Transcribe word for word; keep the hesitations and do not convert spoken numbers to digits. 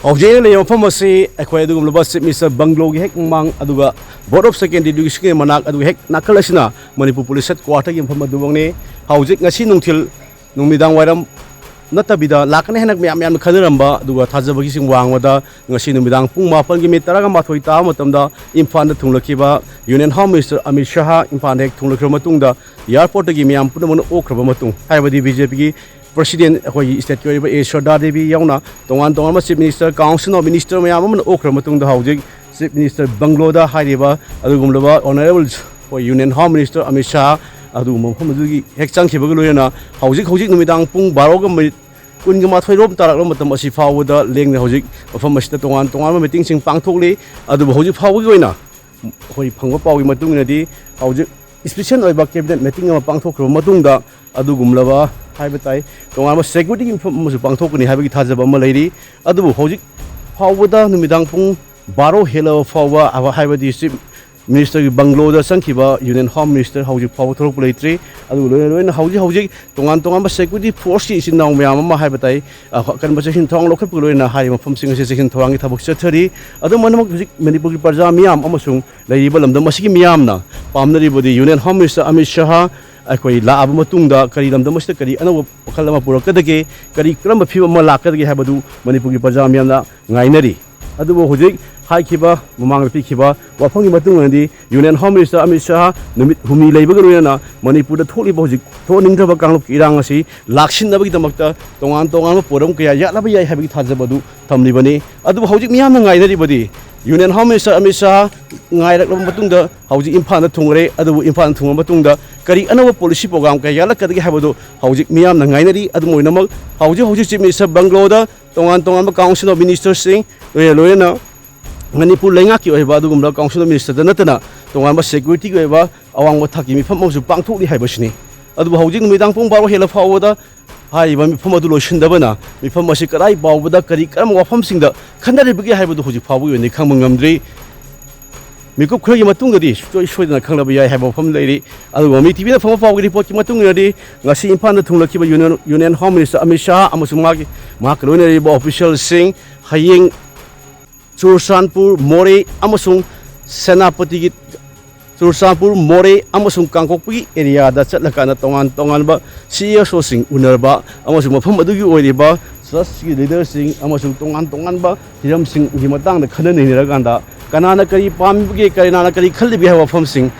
ꯍꯧꯖꯤꯛ ꯑꯩꯅ ꯂꯩꯔꯤꯕ ꯃꯐꯝ ꯑꯁꯤ ꯑꯩꯈꯣꯏ ꯑꯗꯨꯒꯨꯝꯂꯕ Chief Minister bungalow ꯒꯤ ꯍꯦꯛ ꯃꯃꯥꯡ, ꯑꯗꯨꯒ Board of Secondary Education ꯒꯤ ꯃꯅꯥꯛ, ꯑꯗꯨꯒ ꯍꯦꯛ ꯅꯥꯀꯜ ꯑꯁꯤꯅ ꯃꯅꯤꯄꯨꯔ Police Headquarter ꯒꯤ ꯃꯐꯝ ꯑꯗꯨꯃꯛꯅꯤ꯫ ꯍꯧꯖꯤꯛ ꯉꯁꯤ ꯅꯨꯡꯊꯤꯜ, ꯅꯨꯃꯤꯗꯥꯡ ꯋꯥꯏꯔꯝ ꯅꯠꯇꯕꯤꯗ, ꯂꯥꯛꯀꯅꯤ ꯍꯥꯏꯅ ꯃꯌꯥꯝ ꯃꯌꯥꯝꯅ ꯈꯟꯅꯔꯝꯕ, ꯑꯗꯨꯒ ꯊꯥꯖꯕꯒꯤ ꯆꯤꯡ ꯋꯥꯡꯃꯗ ꯉꯁꯤ ꯅꯨꯃꯤꯗꯥꯡ ꯄꯨꯡ ꯃꯥꯄꯟꯒꯤ ꯃꯤꯅꯤꯠ ꯇꯔꯥꯒ ꯃꯥꯊꯣꯏ ꯇꯥꯕ ꯃꯇꯝꯗ ꯏꯝꯐꯥꯜꯗ ꯊꯨꯡꯂꯛꯈꯤꯕ Union Home Minister ꯑꯃꯤꯠ ꯁꯍꯥ ꯏꯝꯐꯥꯜꯗ ꯍꯦꯛ ꯊꯨꯡꯂꯛꯈ꯭ꯔꯕ ꯃꯇꯨꯡꯗ, airport ꯇꯒꯤ ꯃꯤꯌꯥꯝ ꯄꯨꯝꯅꯃꯛꯅ ꯑꯣꯛꯈ꯭ꯔꯕ ꯃꯇꯨꯡ, ꯍꯥꯏꯕꯗꯤ B J P ꯒꯤ President ꯑꯩꯈꯣꯏꯒꯤ state ꯀꯤ ꯑꯣꯏꯔꯤꯕ ꯑꯦ ꯁꯔꯗꯥ ꯗꯦꯕꯤ ꯌꯥꯎꯅ ꯇꯣꯉꯥꯟ ꯇꯣꯉꯥꯟꯕ Chief Minister, Council of Minister ꯃꯌꯥꯝ ꯑꯃꯅ ꯑꯣꯛꯈ꯭ꯔꯕ ꯃꯇꯨꯡꯗ, ꯍꯧꯖꯤꯛ Chief Minister bungalow ꯗ ꯍꯥꯏꯔꯤꯕ ꯑꯗꯨꯒꯨꯝꯂꯕ Honourable ꯑꯩꯈꯣꯏ Union Home Minister ꯑꯃꯤꯠ ꯁꯍꯥ ꯑꯗꯨꯒꯨꯝꯕ ꯃꯐꯝ ꯑꯗꯨꯒꯤ ꯍꯦꯛ ꯆꯪꯈꯤꯕꯒ ꯂꯣꯏꯅꯅ, ꯍꯧꯖꯤꯛ ꯍꯧꯖꯤꯛ ꯅꯨꯃꯤꯗꯥꯡ ꯄꯨꯡ ꯕꯥꯔꯣꯒ ꯃꯤꯅꯤꯠ ꯀꯨꯟꯒ ꯃꯥꯊꯣꯏ ꯔꯣꯝ ꯇꯥꯔꯛꯂꯕ ꯃꯇꯝ ꯑꯁꯤ ꯐꯥꯎꯕꯗ ꯂꯦꯡꯗꯅ ꯍꯧꯖꯤꯛ ꯃꯐꯝ ꯑꯁꯤꯗ ꯇꯣꯉꯥꯟ ꯇꯣꯉꯥꯟꯕ meeting ꯁꯤꯡ ꯄꯥꯡꯊꯣꯛꯂꯤ꯫ ꯑꯗꯨꯕꯨ ꯍꯧꯖꯤꯛ ꯐꯥꯎꯕꯒꯤ ꯑꯣꯏꯅ ꯑꯩꯈꯣꯏ ꯐꯪꯕ ꯄꯥꯎꯒꯤ ꯃꯇꯨꯡ ꯏꯟꯅꯗꯤ, ꯍꯧꯖꯤꯛ special ꯑꯣꯏꯕ cabinet meeting ꯑꯃ ꯄꯥꯡꯊꯣꯛꯈ꯭ꯔꯕ ꯃꯇꯨꯡꯗ ꯑꯗꯨꯒꯨꯝꯂꯕ ꯍꯥꯏꯕ ꯇꯥꯏ, ꯇꯣꯉꯥꯟꯕ security ꯒꯤ ꯃꯐꯝ ꯑꯃꯁꯨ ꯄꯥꯡꯊꯣꯛꯀꯅꯤ ꯍꯥꯏꯕꯒꯤ ꯊꯥꯖꯕ ꯑꯃ ꯂꯩꯔꯤ꯫ ꯑꯗꯨꯕꯨ ꯍꯧꯖꯤꯛ ꯐꯥꯎꯕꯗ ꯅꯨꯃꯤꯗꯥꯡ ꯄꯨꯡ ꯕꯥꯔꯣ ꯍꯦꯜꯂꯕ ꯐꯥꯎꯕ, ꯍꯥꯏꯕꯗꯤ Chief Minister ꯒꯤ bungalow ꯗ ꯆꯪꯈꯤꯕ Union Home Minister ꯍꯧꯖꯤꯛ ꯐꯥꯎꯕ ꯊꯣꯛꯂꯛꯄ ꯂꯩꯇ꯭ꯔꯤ꯫ ꯑꯗꯨꯒ ꯂꯣꯏꯅ ꯂꯣꯏꯅ ꯍꯧꯖꯤꯛ ꯍꯧꯖꯤꯛ ꯇꯣꯉꯥꯟ ꯇꯣꯉꯥꯟꯕ security force ꯀꯤ ꯏꯆꯤꯟ ꯏꯅꯥꯎ ꯃꯌꯥꯝ ꯑꯃ ꯍꯥꯏꯕ ꯇꯥꯏ, ꯑ, ꯑꯀꯟꯕ ꯆꯦꯛꯁꯤꯟ ꯊꯧꯔꯥꯡ ꯂꯧꯈꯠꯄꯒ ꯂꯣꯏꯅꯅ ꯍꯥꯏꯔꯤꯕ ꯃꯐꯝꯁꯤꯡ ꯑꯁꯤ ꯆꯦꯛꯁꯤꯟ ꯊꯧꯔꯥꯡꯒꯤ ꯊꯕꯛ ꯆꯠꯊꯔꯤ꯫ ꯑꯗꯨꯝ ꯑꯣꯏꯅꯃꯛ ꯍꯧꯖꯤꯛ ꯃꯅꯤꯄꯨꯔꯒꯤ ꯄ꯭ꯔꯖꯥ ꯃꯤꯌꯥꯝ ꯑꯃꯁꯨꯡ ꯂꯩꯔꯤꯕ ꯂꯝꯗꯝ ꯑꯁꯤꯒꯤ ꯃꯤꯌꯥꯝꯅ ꯄꯥꯝꯅꯔꯤꯕꯗꯤ Union Home Minister ꯑꯃꯤꯠ ꯁꯍꯥ ꯑꯩꯈꯣꯏ ꯂꯥꯛꯑꯕ ꯃꯇꯨꯡꯗ ꯀꯔꯤ ꯂꯝꯗꯝ ꯑꯁꯤꯗ ꯀꯔꯤ ꯑꯅꯧꯕ ꯋꯥꯈꯜ ꯑꯃ ꯄꯨꯔꯛꯀꯗꯒꯦ, ꯀꯔꯤ ꯀꯔꯝꯕ ꯐꯤꯕꯝ ꯑꯃ ꯂꯥꯛꯀꯗꯒꯦ ꯍꯥꯏꯕꯗꯨ ꯃꯅꯤꯄꯨꯔꯒꯤ ꯄ꯭ꯔꯖꯥ ꯃꯤꯌꯥꯝꯅ ꯉꯥꯏꯅꯔꯤ꯫ ꯑꯗꯨꯕꯨ ꯍꯧꯖꯤꯛ ꯍꯥꯏꯈꯤꯕ, ꯃꯃꯥꯡꯗ ꯄꯤꯈꯤꯕ ꯋꯥꯐꯝꯒꯤ ꯃꯇꯨꯡ ꯏꯟꯅꯗꯤ, Union Home Minister ꯑꯃꯤꯠ ꯁꯍꯥ ꯅꯨꯃꯤꯠ ꯍꯨꯝꯅꯤ ꯂꯩꯕꯒ ꯂꯣꯏꯅꯅ ꯃꯅꯤꯄꯨꯔꯗ ꯊꯣꯛꯂꯤꯕ ꯍꯧꯖꯤꯛ ꯊꯣꯛꯍꯟꯅꯤꯡꯗ꯭ꯔꯕ ꯀꯥꯡꯂꯨꯞꯀꯤ ꯏꯔꯥꯡ ꯑꯁꯤ ꯂꯥꯛꯁꯤꯟꯅꯕꯒꯤꯗꯃꯛꯇ ꯇꯣꯉꯥꯟ ꯇꯣꯉꯥꯟꯕ ꯄꯣꯠꯂꯝ ꯀꯌꯥ ꯌꯥꯠꯂꯕ ꯌꯥꯏ ꯍꯥꯏꯕꯒꯤ ꯊꯥꯖꯕ ꯑꯗꯨ ꯊꯝꯂꯤꯕꯅꯤ꯫ ꯑꯗꯨꯕꯨ ꯍꯧꯖꯤꯛ ꯃꯤꯌꯥꯝꯅ ꯉꯥꯏꯅꯔꯤꯕꯗꯤ, Union Home Minister ꯑꯃꯤꯠ ꯁꯍꯥ ꯉꯥꯏꯔꯛꯂꯕ ꯃꯇꯨꯡꯗ ꯍꯧꯖꯤꯛ ꯏꯝꯐꯥꯜꯗ ꯊꯨꯡꯂꯔꯦ꯫ ꯑꯗꯨꯕꯨ ꯏꯝꯐꯥꯜꯗ ꯊꯨꯡꯂꯕ ꯃꯇꯨꯡꯗ ꯀꯔꯤ ꯑꯅꯧꯕ policy program ꯀꯌꯥ ꯌꯥꯠꯂꯛꯀꯗꯒꯦ ꯍꯥꯏꯕꯗꯨ ꯍꯧꯖꯤꯛ ꯃꯤꯌꯥꯝꯅ ꯉꯥꯏꯅꯔꯤ꯫ ꯑꯗꯨꯝ ꯑꯣꯏꯅꯃꯛ, ꯍꯧꯖꯤꯛ ꯍꯧꯖꯤꯛ Chief Minister bungalow ꯗ ꯇꯣꯉꯥꯟ ꯇꯣꯉꯥꯟꯕ Council of Minister ꯁꯤꯡ, ꯂꯣꯏꯅ ꯂꯣꯏꯅꯅ ꯃꯅꯤꯄꯨꯔ ꯂꯩꯉꯥꯛꯀꯤ ꯑꯣꯏꯕ ꯑꯗꯨꯒꯨꯝꯕ Council of Minister ꯗ ꯅꯠꯇꯅ ꯇꯣꯉꯥꯟꯕ security ꯒꯤ ꯑꯣꯏꯕ ꯑꯋꯥꯡꯕ ꯊꯥꯛꯀꯤ ꯃꯤꯐꯝ ꯑꯃꯁꯨ ꯄꯥꯡꯊꯣꯛꯂꯤ ꯍꯥꯏꯕꯁꯤꯅꯤ꯫ ꯑꯗꯨꯕꯨ ꯍꯧꯖꯤꯛ ꯅꯨꯃꯤꯗꯥꯡ ꯄꯨꯡ ꯕꯥꯔꯣ ꯍꯦꯜꯂ ꯐꯥꯎꯕꯗ ꯍꯥꯏꯔꯤꯕ ꯃꯤꯐꯝ ꯑꯗꯨ ꯂꯣꯏꯁꯤꯟꯗꯕꯅ, ꯃꯤꯐꯝ ꯑꯁꯤ ꯀꯗꯥꯏ ꯐꯥꯎꯕꯗ ꯀꯔꯤ ꯀꯔꯝꯕ ꯋꯥꯐꯝꯁꯤꯡꯗ ꯈꯟꯅꯔꯤꯕꯒꯦ ꯍꯥꯏꯕꯗꯨ ꯍꯧꯖꯤꯛ ꯐꯥꯎꯕꯒꯤ ꯑꯣꯏꯅꯗꯤ ꯈꯪꯕ ꯉꯝꯗ꯭ꯔꯤ꯫ ꯃꯤꯀꯨꯞ ꯈꯔꯒꯤ ꯃꯇꯨꯡꯗꯗꯤ ꯁꯨꯡꯁꯣꯏ ꯁꯣꯏꯗꯅ ꯈꯪꯂꯕ ꯌꯥꯏ ꯍꯥꯏꯕ ꯋꯥꯐꯝ ꯂꯩꯔꯤ꯫ ꯑꯗꯨꯒ ꯃꯃꯤ ꯇꯤꯚꯤꯅ ꯐꯪꯕ ꯄꯥꯎꯒꯤ report ꯀꯤ ꯃꯇꯨꯡ ꯏꯟꯅꯗꯤ, ꯉꯁꯤ ꯏꯝꯐꯥꯜꯗ ꯊꯨꯡꯂꯛꯈꯤꯕ Union, Union Home Minister Amit ꯁꯍꯥ ꯑꯃꯁꯨꯡ ꯃꯥꯒꯤ, ꯃꯍꯥꯛꯀ ꯂꯣꯏꯅꯔꯤꯕ official ꯁꯤꯡ, ꯍꯌꯦꯡ ꯆꯨꯔꯆꯥꯟꯄꯨꯔ, ꯃꯣꯔꯦ ꯑꯃꯁꯨꯡ ꯁꯦꯅꯥꯄꯇꯤꯒꯤ, ꯆꯨꯔꯆꯥꯟꯄꯨꯔ, ꯃꯣꯔꯦ ꯑꯃꯁꯨꯡ ꯀꯥꯡꯄꯣꯛꯄꯤꯒꯤ ꯑꯦꯔꯤꯌꯥꯗ ꯆꯠꯂꯀꯥꯟꯗ ꯇꯣꯉꯥꯟ ꯇꯣꯉꯥꯟꯕ ꯁꯤ ꯏ ꯑꯦꯁ ꯑꯣꯁꯤꯡ ꯎꯅꯔꯕ ꯑꯃꯁꯨꯡ ꯃꯐꯝ ꯑꯗꯨꯒꯤ ꯑꯣꯏꯔꯤꯕ ꯆꯔꯆꯀꯤ ꯂꯤꯗꯔꯁꯤꯡ ꯑꯃꯁꯨꯡ ꯇꯣꯉꯥꯟ ꯇꯣꯉꯥꯟꯕ ꯍꯤꯔꯝꯁꯤꯡꯒꯤ ꯃꯇꯥꯡꯗ ꯈꯟꯅ ꯅꯩꯅꯔꯀꯥꯟꯗ ꯀꯅꯥꯅ ꯀꯔꯤ ꯄꯥꯝꯃꯤꯕꯒꯦ, ꯀꯅꯥꯅ ꯀꯔꯤ ꯈꯜꯂꯤꯕꯒꯦ ꯍꯥꯏꯕ ꯋꯥꯐꯝꯁꯤꯡ